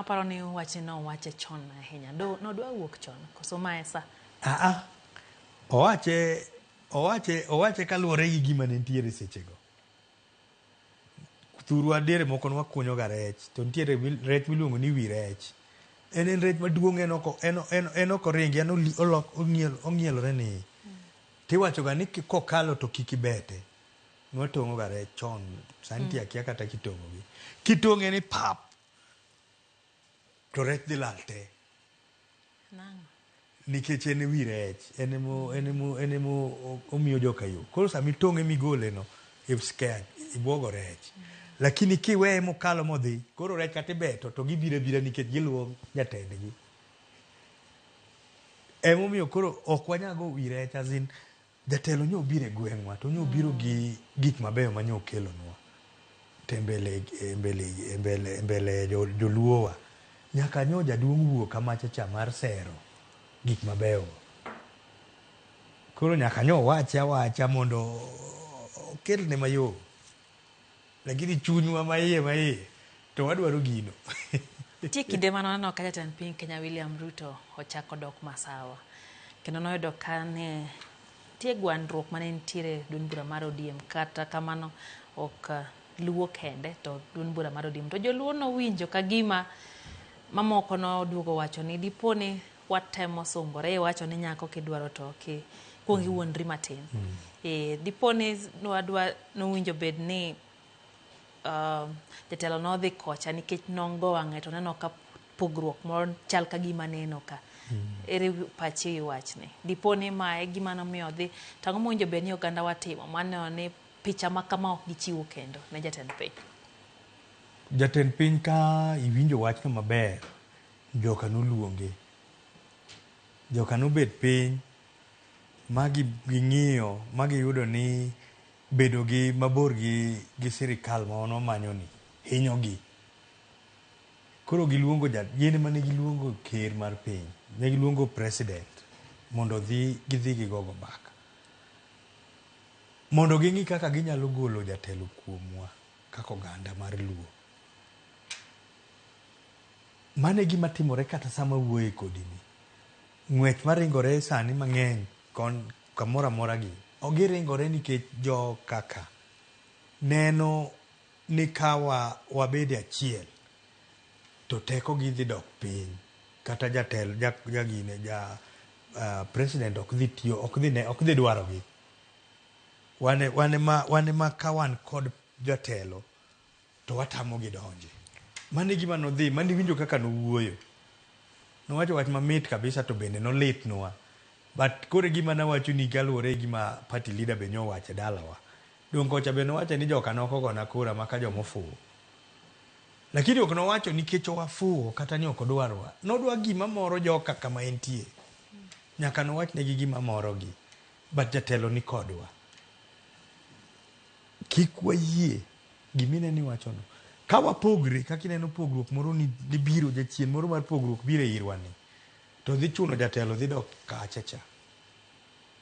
Aparo ni wachni nowache chon ahinya. Do nodwa wuok chon koso mae sa? Aa, owache owache owache kaluwore gi gima ne nitiere sechego. Thurwa diere moko ne wakunyo ga rech to nitiere rech miluongo ni wi rech. En en rech maduong' en ok en en en ok oringi en olok ong'ielore ni. Tiwacho ga ni kokalo to kik ibete. Nwatong'o ga rech chon sani ti akia kata kitong'o gi. Kitong'e ni pap to rech dhi lal te. Nang'o? Nikech en e wi rech, en emo en emo en emo omiyo joka yo. Koro sama itong'e migole no, i scare, ibwogo rech. Lakini kiweye mokalo modhi, koro rech kata ibeto to gibiro abira nikech giluwo jatendgi. Emomiyo koro ok wanyal go wi rech as in jatelo nyo obiro e gweng'wa to nyo obiro gi gik mabeyo ma nyo okelonwa. To e mbele e mbele e mbele e mbele joluo wa. Nyaka nyo jaduong' wuo kamacha cha mar sero gik mabeyo go. Koro nyaka nyo owache awacha mondo okelne mayom. Lakini chunywa maiye maiye to wadwaro gino. Nitie kinde mane waneno ka jatend piny Kenya William Ruto ochako dok Masawa. Kendo noyudo ka ne nitie gwandruok mane nitiere duond bura mar ODM kata kamano ok Luo kende to duond bura mar ODM. To joluo nowinjo ka gima mamoko noduogo wacho ni dipo ni watemo sungore iwacho ni nyako kidwaro to ki kuong iwuondri matin. E, dipo ni wadwa nowinjo bed ni jatelo nodhi kocha nikech nongo wang'e to neno ka pogruok moro chal ka gima neno ka. Ere pachi e wachni? Dipo ni mae gima nomiyo odhi, to ang'o mowinjo bed ni oganda wa timo maneno ni picha ma kama ok gichiwo kendo ne jatend piny? Jatend piny ka iwinjo wachno maber, joka noluonge. Joka nobet piny ma ging'iyo ma giyudo ni bedo gi mabor gi, gi sirikal ma wan wamanyo ni hinyo gi. Koro giluongo ja, gin ema ne giluongo ker mar piny, ne giluongo president mondo odhi gidhi gigogo mbaka. Mondo ging'i kaka ginyalo golo jatelo kuomwa kaka oganda mar Luo. Mano e gima timore kata sama awuoye kodi ni. Ng'wech maringore sani mang'eny kon kamoro amora gi, giringore nikech jo kaka neno ni ka wa wabede achiel to teko gi dhi dok piny kata jatelo ja, ja gine ja president ok dhi tiyo ok dhi ne ok dhi dwaro gi. Wane wane ma wane ma ka wan kod jatelo to watamo gi donje. Mano e gima nodhi, mano iwinjo kaka nowuoyo. Nowacho wach mamit kabisa to bende nolitnwa. But koro e gima nawacho ni kaluwore gi gima party leader be nyowacho e dalawa. Dong kocha be nowacho ni joka nok ogona kura maka joma ofuwo. Lakini ok nowacho nikech wafuwo kata ni ok odwarwa. Nodwa gima moro joka kama entie. Nyaka nowach negi gima morogi. But jatelo ni kodwa. Kik wayie gimineno iwachono. Ka wapogre kaka ineno pogruok moro ni, ni biro jachien moro mar pogruok biro e irwa ni. To dhi chuno jatelo dhi dok kacha cha.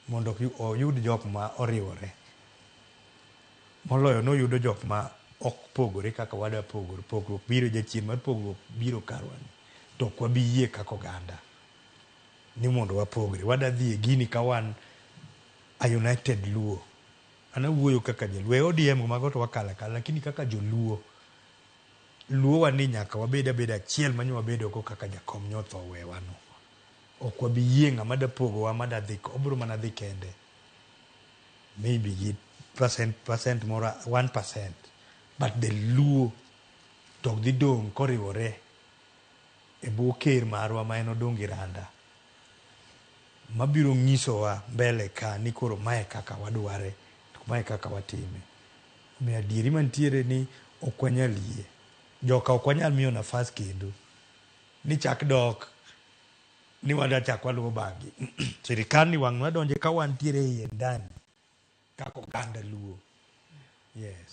Mondo oyud jok ma oriwore. Moloyo noyudo jok ma ok pogore kaka wadwa pogore. Pogruok biro jachien mar pogruok biro karwa ni. To ok wabi yie kaka oganda ni mondo wapogre. Wada dhi e gini ka wan a united Luo. An awuoyo kaka jaluo. E ODM mago to wakalo akala. Lakini kaka joluo, Luo wa ni nyaka wabed abeda achiel manyo wabedo go kaka jakom nyotho owewa no. Ok wabi yie ng'ama da pogowa ma da dhi, obiro mana dhi kende. Maybe gi percent moro 1%. But the Luo to ok dhi dong' koriwore e bwo ker marwa ma en Odongi Randa. Mabiro nyisowa mbele ka ni koro mae kaka wadware to mae kaka watime. Omiyo adieri mantiere ni ok wanyal yie. Joka ok wanyal miyo nafas kendo ni chak dok ni wadwa chak waluwo bang'gi. Sirikal ni wang' nwadonje ka wantiere iye ndani kaka oganda Luo. Yes.